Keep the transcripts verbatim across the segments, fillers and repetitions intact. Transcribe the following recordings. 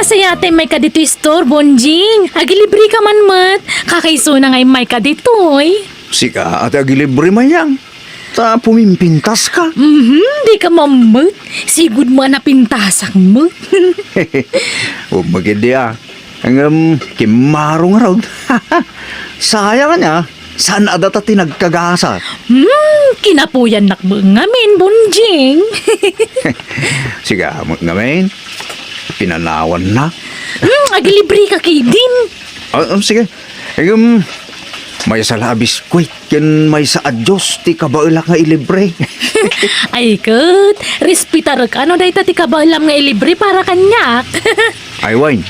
Sayatay mayka ditoy store, Bonjing. Agilibreka man met. Kakaisuna nga immayka ditoy. Sika ti agilibre, Mayang. Ta pumimpintaska. Mhm, dika mammet. Sigud mo a napintasak met. Ummegiddi a. Ngem, kimmaro ngarud. Sayang ania, saan a data ti nagkagasat. Hmm, kinapuyannak met ngamin, Bonjing. Sika met ngamin, pinanawannak. Hmm, agilibreka ketdin. Ah, ah, sige. Ngem, maysa la a biskuit ken maysa a juice ti kabaelak nga ilibre. Ay ket, respetarek a no dayta ti kabaelam nga ilibre para kaniak. Ay wen,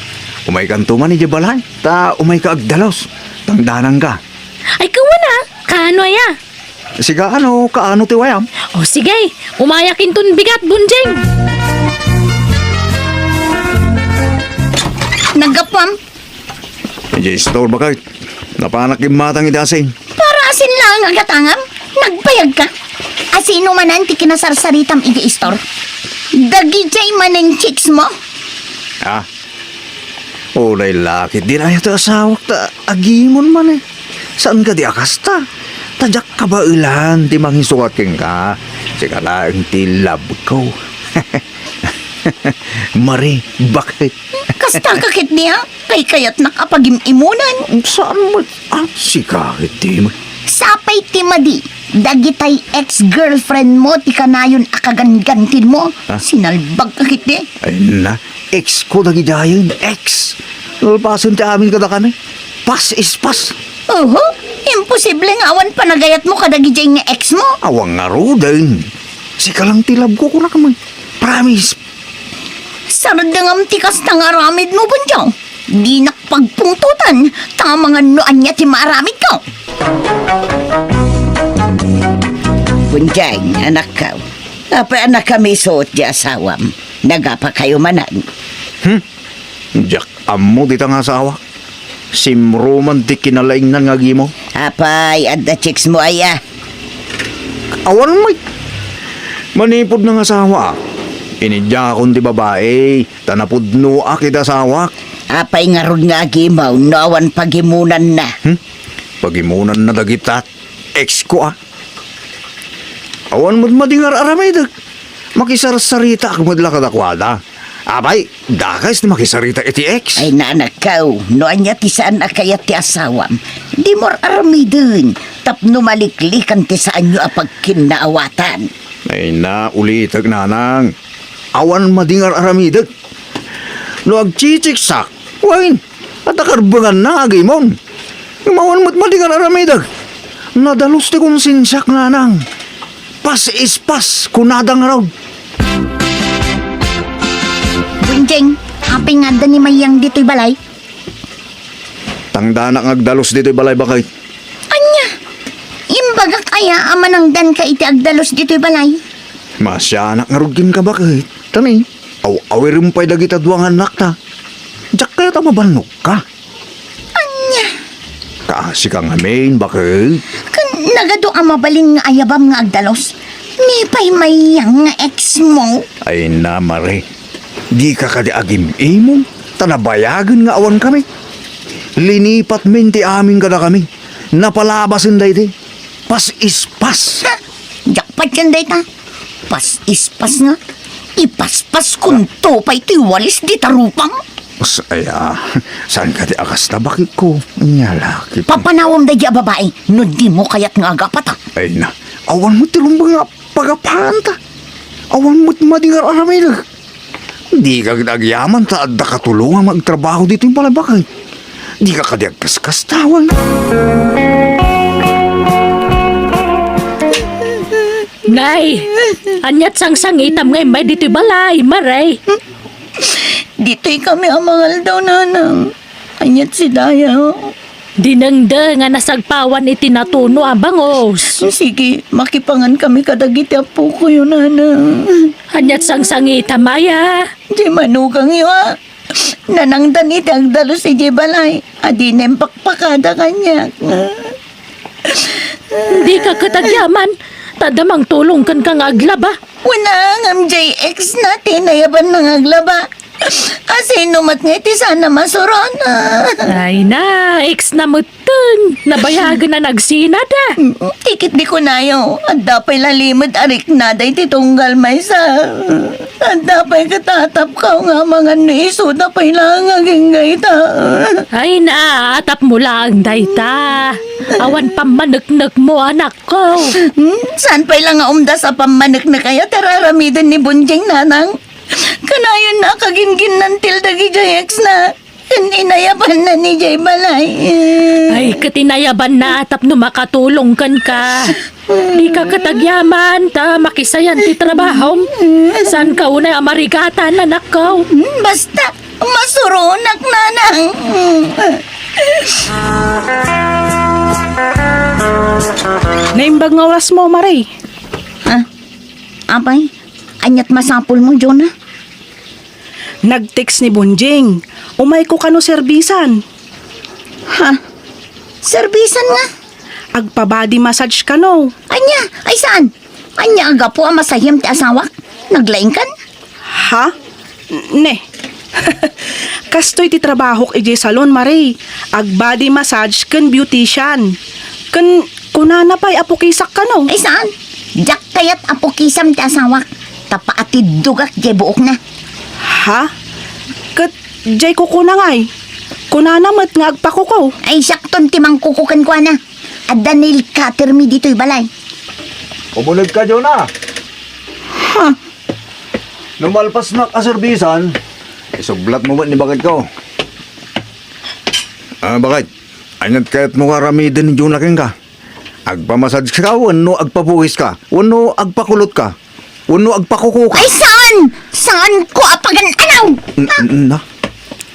umaykanto man idiay balay, ta umayka agdalus. Tangdananka. Ay, kawana, kaano aya? Sika, ano, kaano ti wayam? O sige, umayak inton bigat, Bonjing. Naggapuam? Idiay store, baket. Napanak immatang iti asin. Para asin laeng a gatangam? Nagbayagka? Asino manen ti kinasarsaritam idiay store? Dagidiay manen chicks mo? Ah. Uray la ketdin aya ti asawak ta agimon man eh. Saan kadi a kasta? Ta diak kabaelan ti mangisukat kenka. Sika laeng ti love ko. Mare, baket. Kasta ka ketdi, a? Kaykayatnak a pagim-imunan. Saan met? Ah, sika ketdi met. Sapay ti madi, dagitay ex-girlfriend mo ti kanayon a kaganggantin mo. Ah? Sinalbag ka ketdi. Ay na, ex ko dagidiayen, ex. Nalpasen ti amin kadakami. Pass is pass. Oho, imposible nga awan panagayat mo kadagidiay nga ex mo. Awan ngaruden. Sika lang ti love ko, kunak man. Promise. Sardengam ti kasta nga aramid mo, Bonjing. Dinak pagpungtotan, ta amangan no ania ti maaramid ko. Bonjing, anakko. Apay a nakamisuot ti asawam? Nagapa kayo manen? Hmm? Diak ammo dita nga asawa. Simro man ti kinalaingnan nga agimo. Apay, adda chicks mo aya? Awan met. Manipud nangasawaak, inidiakon ti babai, ta napudnoak iti asawak. Apay ngarud nga agimo no awan pagimunanna? Hmm? Pagimunanna dagita ex ko, a? Awan met madi nga ar-aramidek. Makisarsaritaak met la kadakuada. Apay, dakes ti makisarita iti ex. Ay, nanakkaw, no ania ti saan a kayat ti asawam, dimo ar-aramiden tapno maliklikan ti saanyo a pagkinnaawatan. Ay na, ulitek, nanang. Awan madi nga ar-aramidek. No agchichiksak, wen, adda karbenganna nga agimon. Ngem awan met madi nga ar-aramidek. Nadalus ti konsensiak, nanang. Pass is pass, kunada ngarud. Bonjing, apay nga adda ni Mayang ditoy balay? Tangdanak nga agdalus ditoy balay, baket. Ania? Imbagak aya a manangdanka iti agdalus ditoy balay? Maasianak ngarud kenka, baket. Ta ni, aw-awirem pay dagita dua nga annakta. Diak kayat a mabannogka. Ania? Kaasika ngamin, baket. Ken nagadu a mabalin nga ayabam nga agdalus. Ni pay Mayang nga ex mo. Ay na, Mare. Dika kadi agim-imon, ta nabayagen nga awankami. Linipatmin ti amin kadakami. Napalabasen daydi. Pass is pass. Ha? Jackpot yan dayta. Pass is pass nga. Ipaspas kunto pay ti walis di tarupang. Sa-, ay, ah, saan ka ti akas tabakit ko? Nya laki. Papanawam daydi a babae, no dimo kayat nga agapata. Ay na, awan met ti rumbeng nga pagapanta. Awan met madi nga aramidek. Dika agyaman ta adda katulongam nga agtrabaho ditoy balay, baket. Dika kadi agkaskastawan. Nay, aniat sangsangitam nga immay ditoy balay, Mare? Ditoy kami a mangaldaw, Nanang. Aniat si Daya? Dinengdeng a nasagpawan iti natuno a bangus. Sige, makipangan kami kadagiti appokoyo, Nanang. Aniat sangsangitam aya? Di manukangyo, a. Nanangdan iti agdalus idiay balay. Adinen pakpakada kaniak. Dika ket agyaman, ta adda mangtulong kenka nga aglaba. Wen a, ngem jay ex na ti nayabanna nga aglaba. Asino met nga iti saan a masuron? Ay na, ex na metten. Nabayagen a nagsinada. Ti ket di kunayo, adda pay la limed a riknada iti tunggal maysa. Adda pay ket atapko nga amangan no isuda pay laeng agingga ita. Ay na, atapmo laeng dayta. Awan pammaneknekmo, anakko. Hmm, saan pay la nga umdas a pammaneknek aya ti ar-aramiden ni Bonjing, nanang? Kanayon a kagingginnantil dagidiay ex na. Ken inayabanna idiay balay. Ay, ket inayabanna tapno makatulong kenka. Dika ket agyaman ta makisayan ti trabahom. Saanka unay a marigatan, anakko? Hmm, basta, masuronak, nanang. Naimbag nga orasmo, Mare. Ah, apay, ania't masapulmo, Jonah? Nag-text ni Bonjing. Umayko kano serbisan. Ha? Serbisan nga? Agpa-body massage kano. Ania? Ay, saan? Ania a gapu a masahim ti asawak? Naglaingkan? Ha? Ne. Kastoy ti trabahok idiay salon, Mare. Ag-body massage ken beautician. Ken kunana pay a pukisak kano. Ay, saan? Diak kayat a pukisam ti asawak. Ta paatiddogak diay buokna. Ha? Ket diay kukuna ngay? Kunana met nga agpakuko. Ay, siakton ti mangkuko kenkuana. Adda nail cutter mi ditoy balay. Umunegka, Jonah. Ha? No malpasnak a serbisan, isublatmo met ni baketko. Ah, baket, ania't kayatmo nga aramiden ni Jonah kenka? Agpamassage ka wenno agpapukiska wenno agpakulotka wenno agpakukoka? Ay, saan? Saanko a pagan-anaw? N-, n-, na?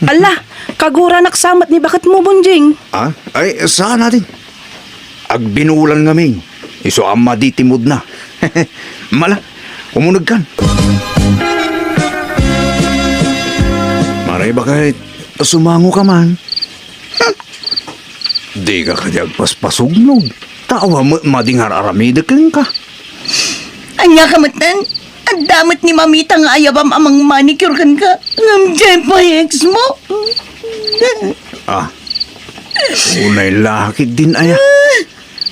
Ala, kaguranak sa met ni baketmo, Bonjing. Ah? Ay, saan natin? Agbinulan ngamin. Isu a madi ti moodna. Mala, umunegkan. Mare, baket, sumangoka man. Hmm. Dika kadi agpaspasugnog. Ta awan met madi nga ar-aramidek kenka. Ania ka metten? Adda met ni mamita nga ayabam a mangmanicure kenka. Ngem diay pay ex mo. Ah. Unay la ketdin aya.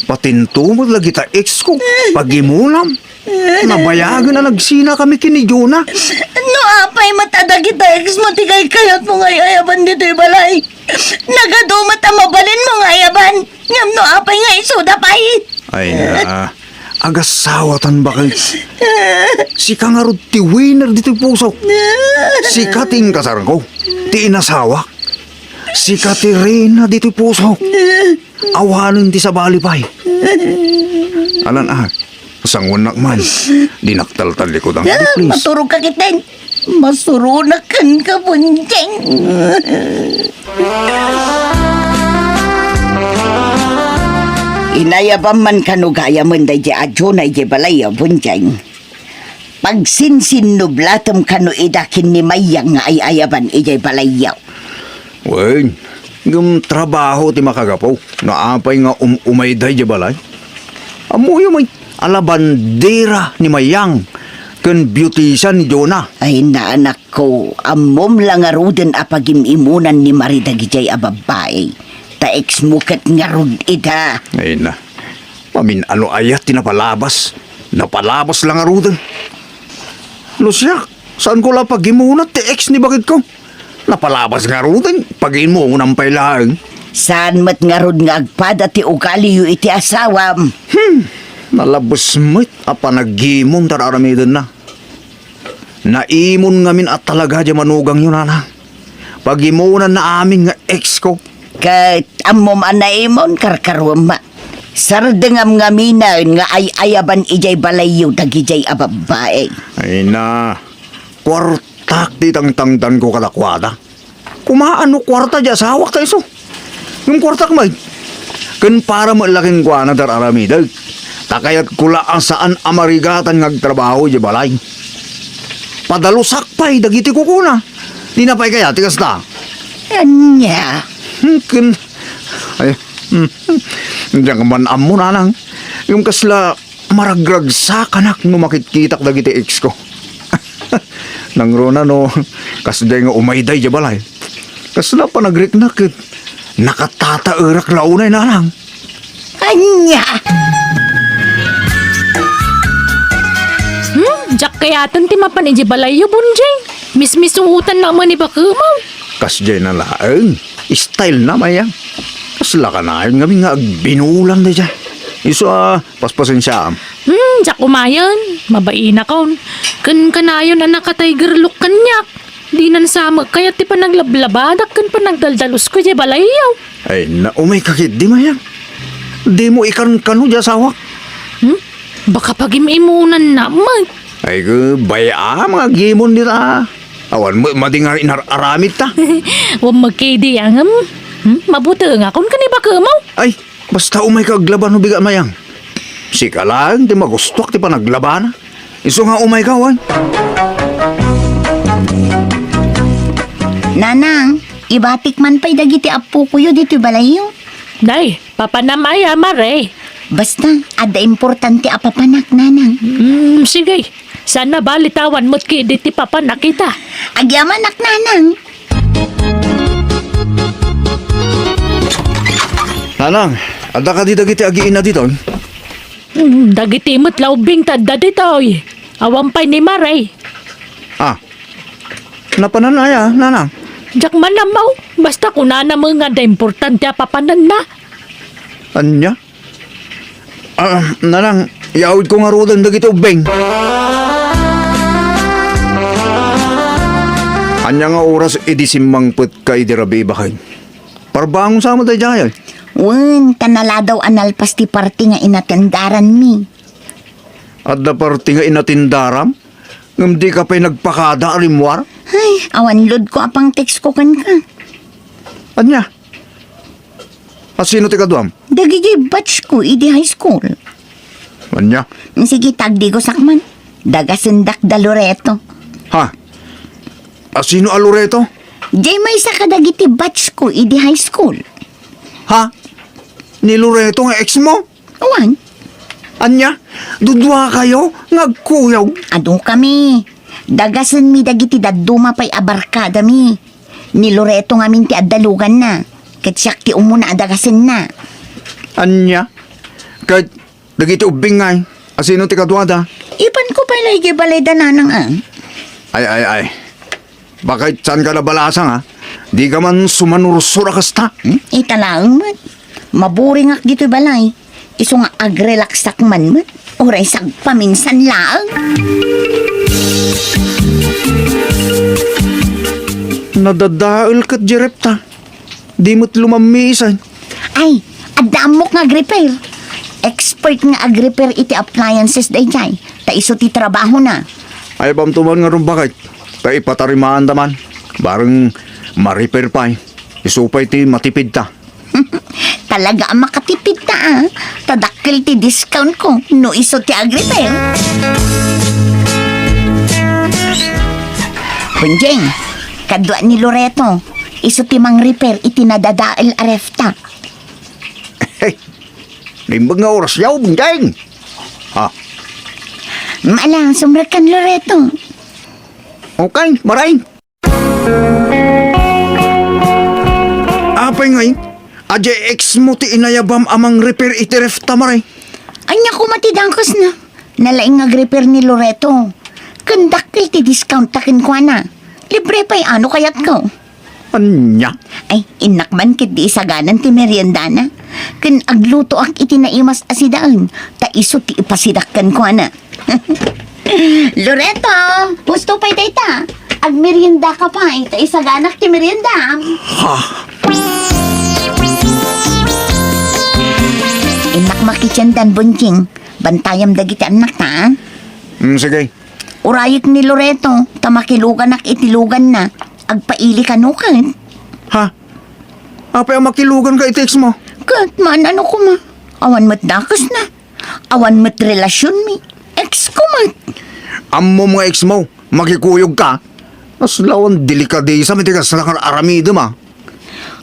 Patinto met la dagita ex ko. Pagimonam. Nabayagen a nagsinakami ken ni Jonah. No apay met a dagita ex mo ti kaykayatmo nga ay-ayaban ditoy balay? Nagadu met a mabalinmo nga ayaban, ngem no apay nga isuda pay? Ay na, agasawatan, baket. Sika ngarud ti winner ditoy pusok. Sika ti inkasarko, ti inasawak. Sika ti reyna ditoy pusok. Awanen ti sabali pay. Alan a, sangoennak man. Dinak taltallikudang, ah, please. Maturog ka ketdin. Masuronak kenka, Bonjing. Inayabam man kano gayamen daydiay a Jonah idiay balay, Bonjing. Pagsinsinnublatem kano ida ken ni Mayang nga ay-ayaban idiay balayyo. Wen, ngem trabaho ti makagapu no apay nga um-umayda idiay balay. Ammoyo met a labandera ni Mayang ken beautician ni Jonah. Ay, na, anakko, ammom la ngaruden a pagim-imonan ni Mari dagidiay a babbai. Ta ex mo ket ngarud ida. Ay na. Mamin-ano aya ti napalabas? Napalabas la ngaruden. No siak, saanko la pagimuna ti ex ni baketko? Napalabas ngaruden, pagimunam pay laeng. Saan met ngarud nga agpada ti ugaliyo iti asawam? Hmm, nalabes met a panagimon ti ar-aramidenna. Naimon ngamin a talaga diay manugangyo, nana. Pagimonanna amin nga ex ko. Ket ammom a naimon, karkaruem. Sardengam ngaminen nga ay-ayaban idiay balayyo dagidiay a babbai. Ay na, kuartak ti tangtangdanko kadakuada. Kumaano kuarta diay asawak ta isu? Ngem kuartak met. Ken para met la kenkuana ti ar-aramidek. Ta kayatko la a saan a marigatan nga agtrabaho idiay balay. Padalusak pay dagiti kukuna. Dina pay kayat ti kasta? Ania? Hmm, ken, ay, hmm, diak man ammo, nanang. Ngem kasla maragragsakanak no makitkitak dagiti ex ko. Nangruna no, kasdiay nga umayda idiay balay. Kasla panagriknak ket nakatataerak la unay, nanang. Ania? Hmm, diak kayaten ti mapan idiay balayyo, Bonjing. Mismisuotannak man ni bakemmo. Kasdiay na laeng. Style na, Mayang. Kasla kanayon ngamin nga agbinulan daydiay. Isu a, paspasensiaam. Hmm, diak umayen. Mabainakon. Ken kanayon a nakatiger look kaniak. Dinan sa met kayat ti panaglablabanak ken panagdaldalusko idiay balayyo. Ay, na, umayka ketdi, Mayang. Dimo ikankano diay asawak. Hmm? Baka pagim-imunanna met. Ay, ke, bay-am nga agimon dita. Awan met madi nga inar-aramidta. Wen met ketdi, ngem. Hmm? Mabutengakon ken ni bakemmo. Ay, basta umayka aglaban no bigat, Mayang. Sika laeng ti magustuak ti panaglabana. Isu nga umayka, wen. Nanang, ibatik man pay dagiti appokoyo ditoy balayyo. Nay, papanam aya, Mare? Basta, adda importante a papanak, Nanang. Mm, sige. Saan a bali ta awan met ketdi ti papanak ita. Agyamanak, Nanang. Nanang, adda kadi dagiti agiinna ditoy? Hmm, dagiti met la ubbing ti adda ditoy. Awan pay ni Mare. Ah, napanan aya, Nanang? Diak man ammo. Basta kunana met nga adda importante a papananna. Ania? Ah, Nanang, yaawidko ngaruden dagiti ubbing. Ania nga oras idi simmangpetka idi rabii, baket? Parbangon sa met daydiay. Wen, ta naladaw a nalpas ti parti nga inatendaranmi. Adda parti nga inatendaram? Ngem dika pay nagpakada a rimmuar? Ay, awan loadko a pang-textko kenka. Ania? A sino ti kaduam? Dagiti batchko idi high school. Ania? Sige, tagdigosak man. Dagasendak da Loreto. Ha? A sino a Loreto? Diay maysa kadagiti batchko idi high school. Ha? Ni Loreto nga ex mo? Awan. Ania? Duduakayo nga agkuyog? Adu kami. Dagasenmi dagiti dadduma pay a barkadami. Ni Loreto ngamin ti adda luganna. Ket siak ti umuna a dagasenna. Ania? Ket dagiti ubbing ngay, a sino ti kaduada? Ipanko pay la idiay balayda, Nanang, a. Ay, ay, ay. Baket saanka nabalasang, a? Dika man sumanursor a kasta. Hmm? Ita laeng met. Maburingak ditoy balay. Isu nga agrelaxak man met. Uray sagpaminsan laeng. Nadadael ket di refta. Di met lumammiisan. Ay, adda ammok nga agrepair. Expert nga agrepair iti appliances daydiay. Ta isu ti trabahona. Ay, bamto man nga rumbakit. Ta ipatarimaanda man. Bareng ma-repair pay. Isu pay ti matipidta. Talaga a makatipidta, a. Ta dakkel ti discount ko no isu ti agrepair. Bonjing, kadua ni Loreto, isu ti mangrepair iti nadadael a refta. Hey, naimbag nga oras yaw, Bonjing. Ha? Mala, sumrekkan, Loreto. Okay, maray. Apay ngay, a diay ex mo ti inayabam a mangrepair iti refta, maray? Ania koma ti dakesna? Nalaing nga agrepair ni Loreto. Ken dakkel ti discount ta kenkuana. Libre pay a no kayatko. Ania? Ay, innak man ketdi isaganan ti meriendana. Ken aglutoak iti naimas a sidaen, ta isu ti ipasidak kenkuana. Loreto, husto pay dayta. Agmeriendaka pay, ta isaganak ti meriendam. Ha? Innak makitiendan, Bonjing. Bantayam dagiti annakta, a? Mm, sige. Urayek ni Loreto, ta makiluganak iti luganna. Agpaili kano ket. Ha? Apay a makiluganka iti ex mo? Ket, maan-ano koma. Awan met dakesna. Awan met relasionmi. Ex ko met. Ammom nga ex mo, makikuyogka. Kasla awan delikadesam iti kasla nga aramidem, a.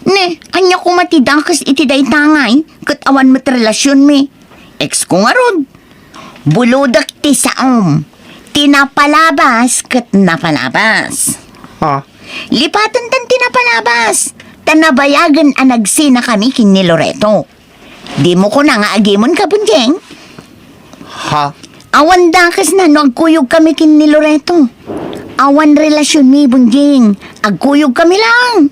Ne, ania koma ti dakes iti dayta ngay, ket awan met relasionmi. Ex ko ngarud. Bulodek ti saom. Ti napalabas ket napalabas. Ha? Lipaten tan ti napalabas, ta nabayagen a nagsinakami ken ni Loreto. Dimo kuna nga agimonka, Bonjing? Ha? Awan dakesna no agkuyogkami ken ni Loreto. Awan relasionmi, Bonjing. Agkuyogkami laeng.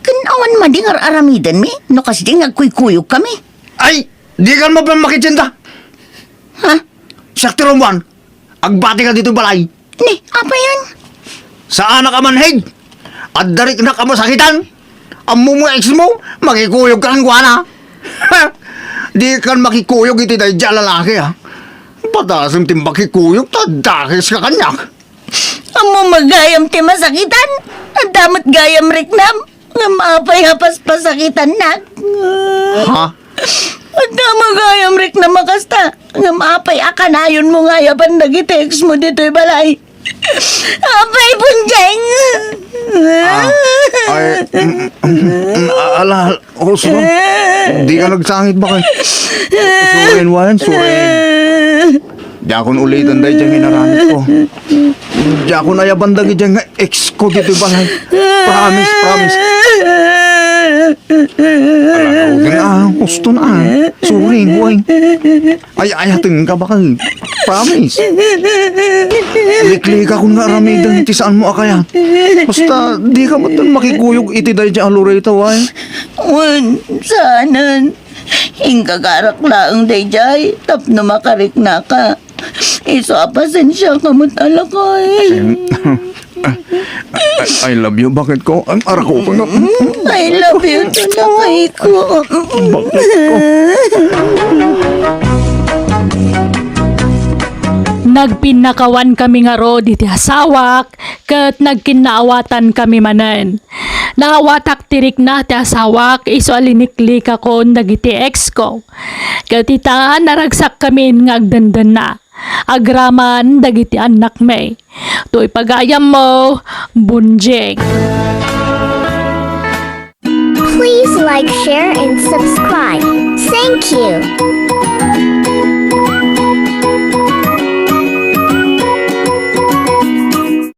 Ken awan madi nga ar-aramidenmi no kasdi nga agkuykuyogkami. Ay, dikan mapan makitienda. Ha? Siak ti Romuan. Agbatika ditoy balay. Ni, apayen? Saanak a manhid. Adda riknak a masakitan. Ammom nga ex mo, makikuyogka kenkuana. Dikan makikuyog iti daydiay a lalaki, a. Padasem ti makikuyog, ta dakeska kaniak. Ammom gayam ti masakitan. Adda met gayam riknam. Ngem apay a paspasakitannak? Ha? Adda met gayam riknam a kasta. Ngem apay a kanayonmo nga ayaban dagiti ex mo ditoy balay? Apay, Bonjing! Ah, ay, mm, mm, mm, ala, Oswald, dika nagsangit ba kay? Sorry, Wayan, sorry. Diakon uliten daydiay nga inaramidko. Diakon ayaban dagiti nga ex ko ditoy balay. Promise, promise. Ala, okay na, ah. Gusto na, ah. Sorry, boy. Ay, ayatenka ba kay? Promise. Liklikakon nga aramiden ti saanmo a kayat. Basta, dika met makikuyog iti daydiay a Loreto, ay. Wen, saanen. Ingagarak laeng daydiay tapno makariknaka. Isu a pasensiaka met a lakay. Em, I, I love you, baketko. Em, arako pa nga. I love you too, lakayko. Baketko. Nagpinnakawan kami ngarud iti asawak, ket nagkinnaawatan kami manen. Naawatak ti rikna ti asawak isu a liniklikakon dagiti ex ko. Ket ita, naragsak kamin nga agdendenna. Agraman dagiti annakmi. Toy pagayammo, Bonjing. Please like, share, and subscribe. Thank you.